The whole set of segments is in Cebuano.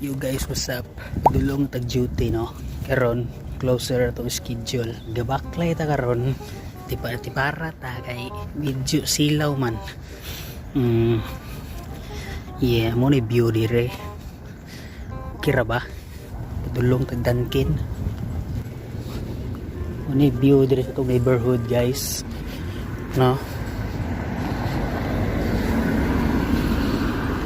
You guys, what's up? Dulong tag duty, no? Karon, closer atong schedule. Gabaklay ta karon. Tipa tipara ta kay medyo silaw man. Yeah, mo ni view dire. Kira ba? Dulong tag Dunkin. Mo ni view dire sa atong neighborhood, guys. No?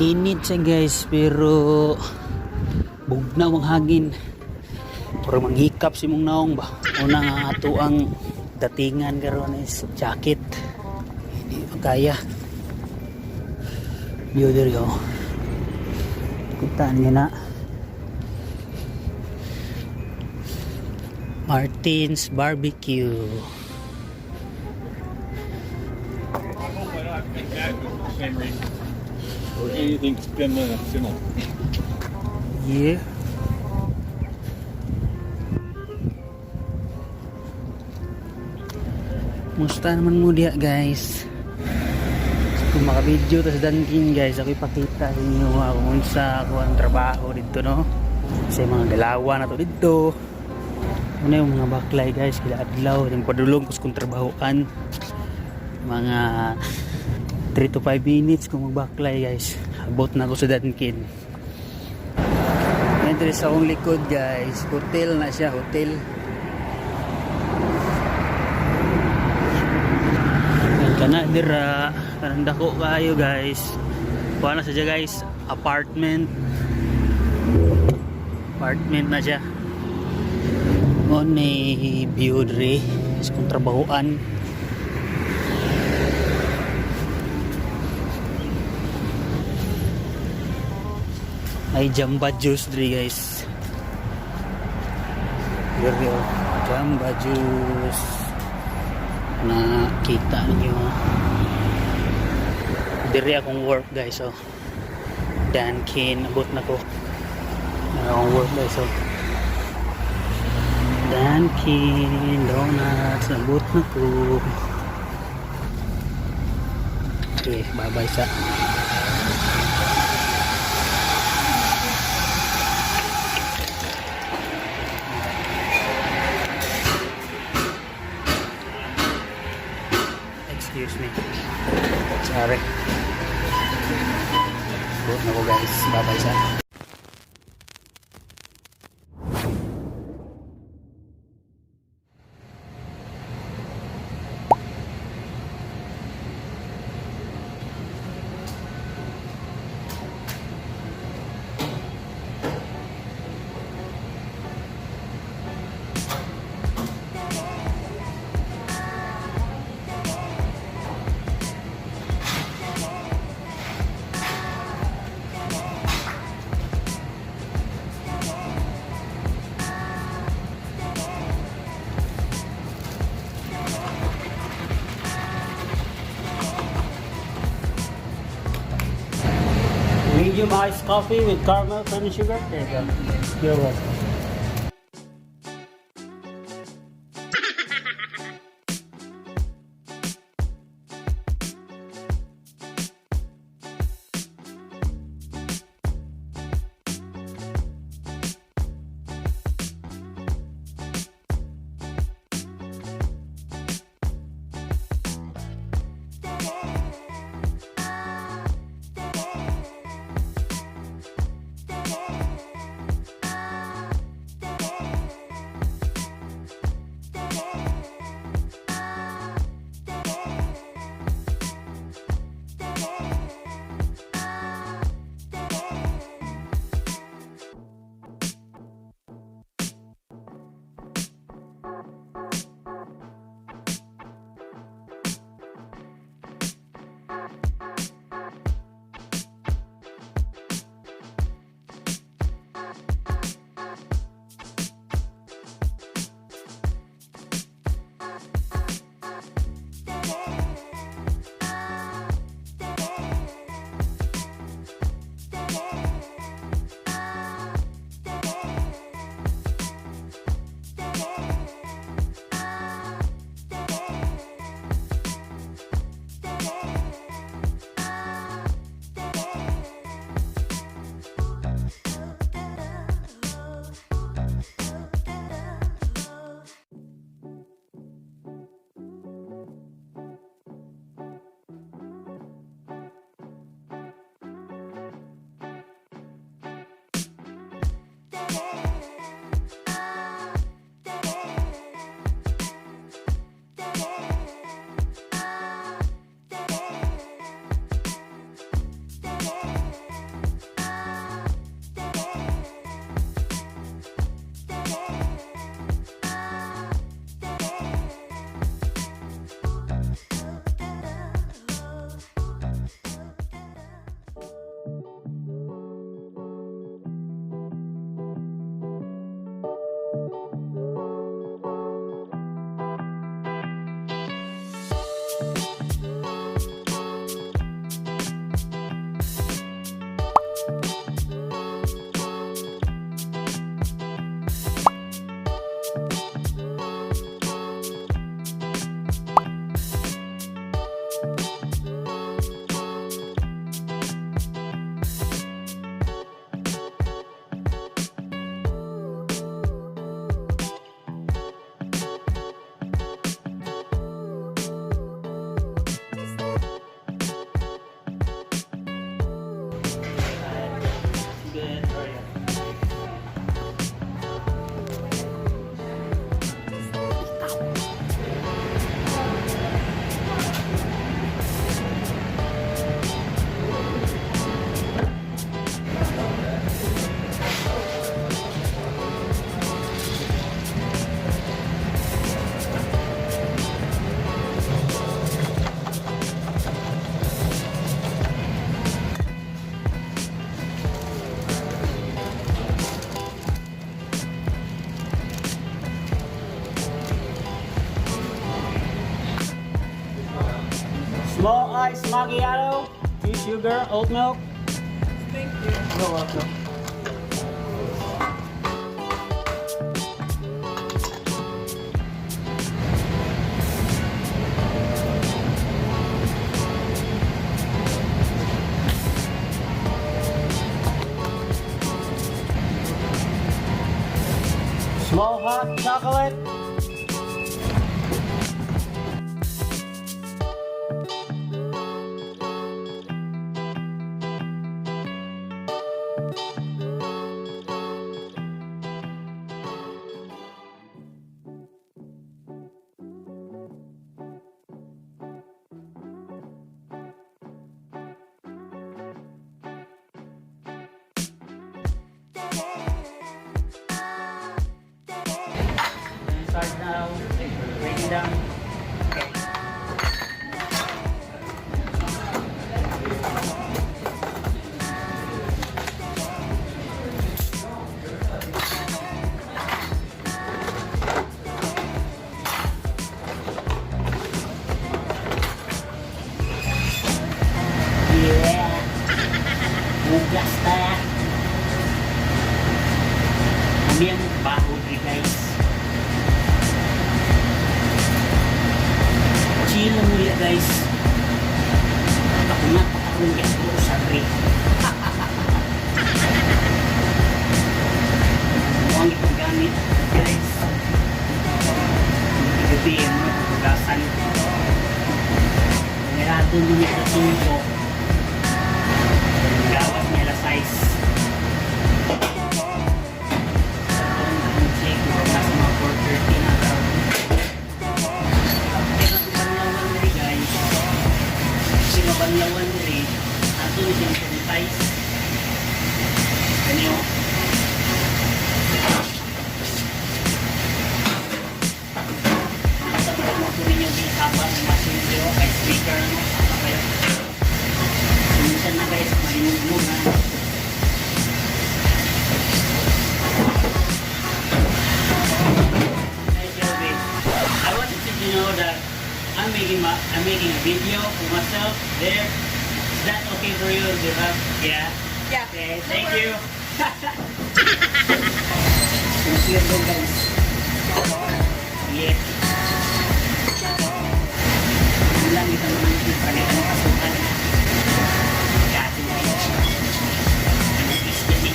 Init siya, guys, pero bugnaw ang hangin. Pero manghikap si mong naong ba. Una nga ato ang datingan karon is jacket. Hindi pa kaya. View diri oh. Kita niyo na. Martin's Barbecue. Same reason. Or anything similar. Similar. Yeah. Musta naman mo diya, guys? Kung maka-video ta sa Dunkin, guys, ako ipakita sa inyo kung unsa ako ang trabaho dito, no? Sa mga galawan na to dito. Ano yung mga baklay, guys, kila adlaw, yung padulong kus kung trabahoan. Mga 3 to 5 minutes kung magbaklay, guys. Abot na ako sa Dunkin. Yan diri sa akong likod, guys, hotel na siya, hotel. Yan kana dira, kanang dako kaayo, guys. Kuha na siya, guys, apartment. Apartment na siya. Mo ni view diri sa kong trabahoan. Ay Jamba Juice diri, guys. Diri oh, Jamba Juice. Na kita ninyo. Diri akong work, guys, oh. Dunkin, abot na ko. Akong work, guys, oh. Dunkin Donuts, abot na ko. Okay, bye-bye sa. Excuse me. Sorry. Abot na ko, guys. Bye-bye sa. Medium iced coffee with caramel, cream, and sugar. There you go. You're welcome. Good. How are you? Small ice macchiato, two sugar, oat milk. Thank you. You're welcome. Small hot chocolate. Start now. Breaking down. Okay. Yeah. Hugas ta. Kami ang baho diri, guys. Chill lang muli, guys. Ako nga, akong grocery. Mukhang itong gamit, guys. Gabi, ano, hugasan. Mirado nyo ni Katungo. Gawas niya alas 6. Check, nasa mga 4:30 na karon. Pero kung banlawan diri, guys, kasi mabanlawan diri, ato ni siyang sanitize. Kani oh. Sa mga mo po ninyo di haba ng machine diri oh, kay speaker ano, haba kayo. So, minsan na, guys, malinugmog ha. Hi, Shelby. I wanted you to know that I'm making a video for myself there. Is that okay for you to have? Yeah. Yeah. Okay, No thank you. Worries. Thank you, guys. Yeah. Ulang kita naman yung panita ng kasukan. Dati na yun. Ano is kasi?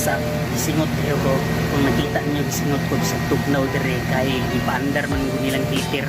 Sa Gisingot kayo ko. Kung nakita niyo, gisingot ko sa tugnaw dire kay ipaandar man gud nilang heater.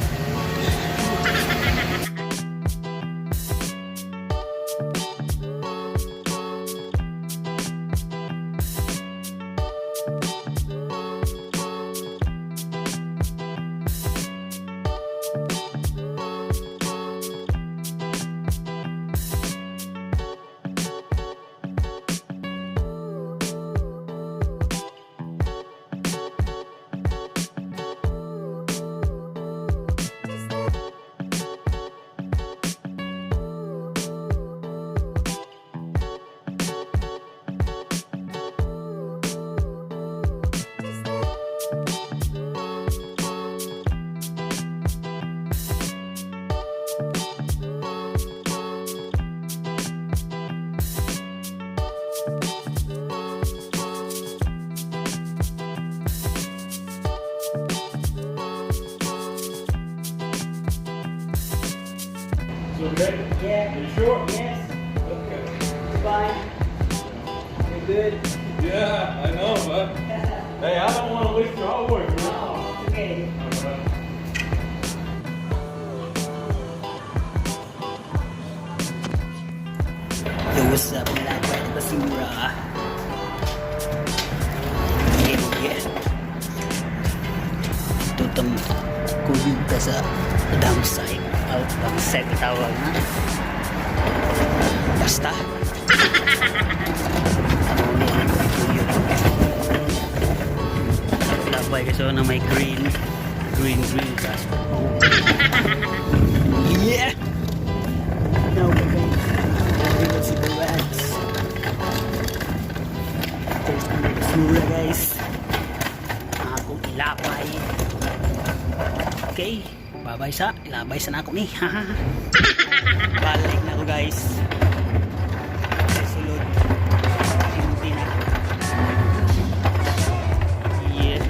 It's okay? Yeah. You sure? Yes. Okay. It's fine. You're good. Yeah, I know, but hey, I don't want to waste your hard work, man. No, it's okay. All right. Yo, what's up, mga lakbay na basura? Yeah. Ito itong kuyog ka sa dam site. Oh, dam site tawag na. Basta. Ano ni ang kuyog. Labay kasi na may green. Green, green grass. Oh. Yeah! Now we're going we will see the rats. There's ang basura, guys. Ang akong ilapay. Okay. Babay sa. Ilabay sa na ako ni. Balik na ako, guys. Sa sulod. Empty na. Yeah.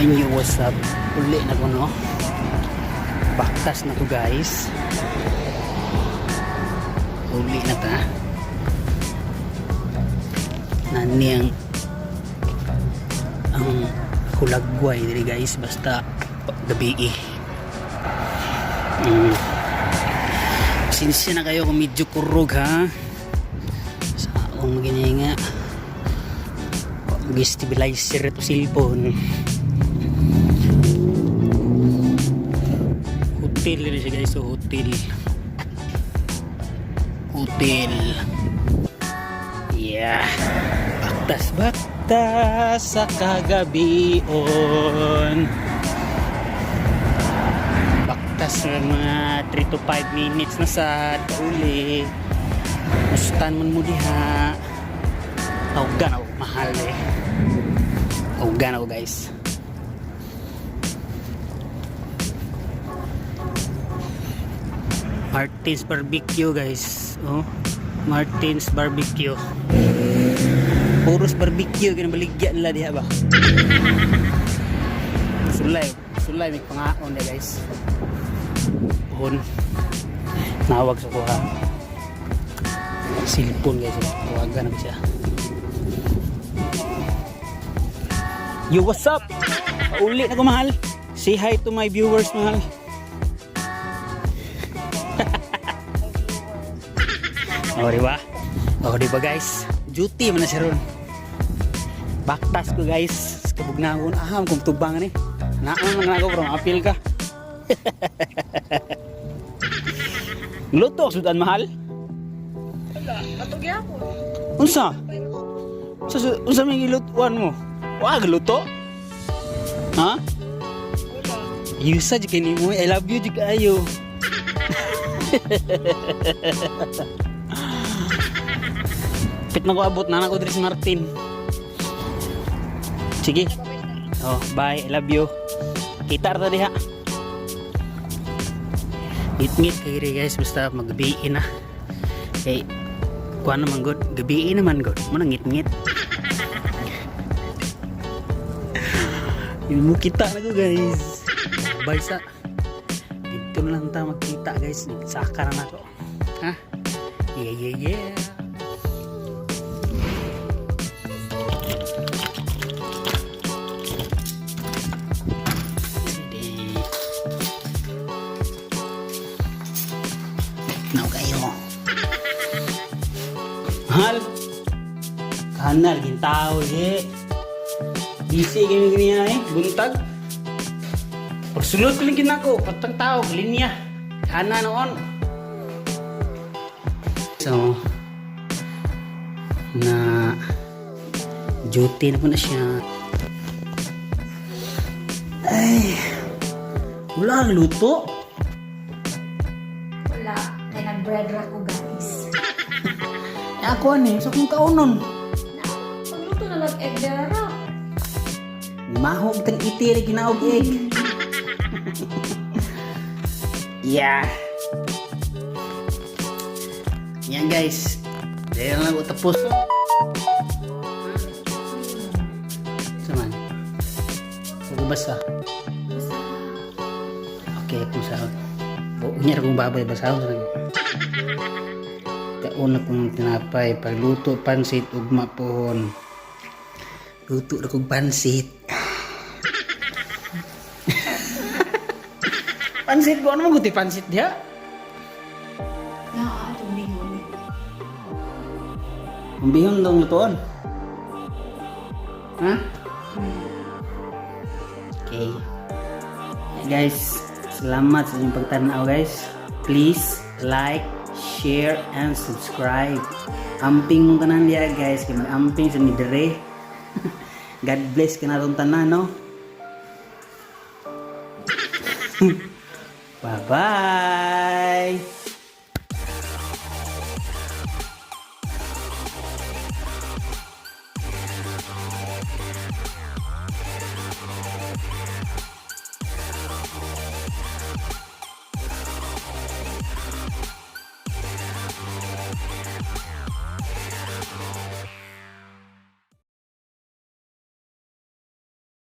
And you, what's up? Uli na ko, no? Baktas na ko, guys. Uli na ta. Nani ang hulagway diri, guys, basta gabi eh. Sinsya na kayo kung medyo kurog ha. Sa akong gininga. Stabilizer ito cellphone. Hotel rin siya, guys, so hotel, hotel. Yeah, baktas baktas sa kagabion, baktas ng mga 3 to 5 minutes na sa uli. Mustan man mo diha. Tawgan ako, mahal eh. Tawgan ako, guys. Martin's Barbecue, guys. Oh, Martin's Barbecue. Puros barbecue ginabaligya nila diha ba. Sulay, sulay may pangaon na, guys. Puhon. Nawag sa kuha. Cellphone, guys. Eh. Tawagan na siya. Yo, what's up? Uli na ko, mahal. Say hi to my viewers, mahal. O, di ba? O, di ba, guys? Duty man na siya ron. Baktas ko, guys. Kabugnagon. Aham, kung tubang ni. Naon lang na ako, bro. Apil ka. Luto, sudan, mahal. Katong gyapon. Unsa? Unsa, unsa may gilutuan mo? Wa luto? Ha? Wala. Yusa jud kini mo. I love you jud kaayo. Pit na ko abot na ako diri si Martin. Sige. Oh, bye. I love you. Kita ra ta diha. Ngit-ngit kay diri, guys, basta maggabi na. Kay kuan naman gud, gabi naman gud. Mo nang ngit-ngit. Yun mo kita na ko, guys. Bye sa. Dito na lang ta magkita, guys. Saka na nako. Ha? Yeah. Ready. Now kayo. Mahal. Kanal gintao eh. Busy kami ganyan eh. Buntag. Pagsulod ko lang kinako, patang tao, linya. Kana noon. So, na duty na po na siya. Ay, wala ang luto. Wala. Kaya nag-bread ra ko, guys. Eh, ako ano eh, so kung kaunon. Na, pagluto na lang egg dara. Mahog tang itiri ginaog egg. Yeah. Yan, guys. Dahil lang ako tapos. Saman. Basta. Basta. Okay, kung sa unya kung baboy basahon sa nang. Kauna kong tinapay, pagluto pansit ugma pohon. Luto na kong pansit. Pansit ko ano mo guti pansit diha? Na, itong bihon. Ang bihon daw lutoon. Ha? Okay. Guys, salamat sa inyong pagtanaw, guys. Please like, share, and subscribe. Amping mong tanan diya, guys. Kay mag-amping sa midere. God bless kanatong tanan, no? Bye-bye!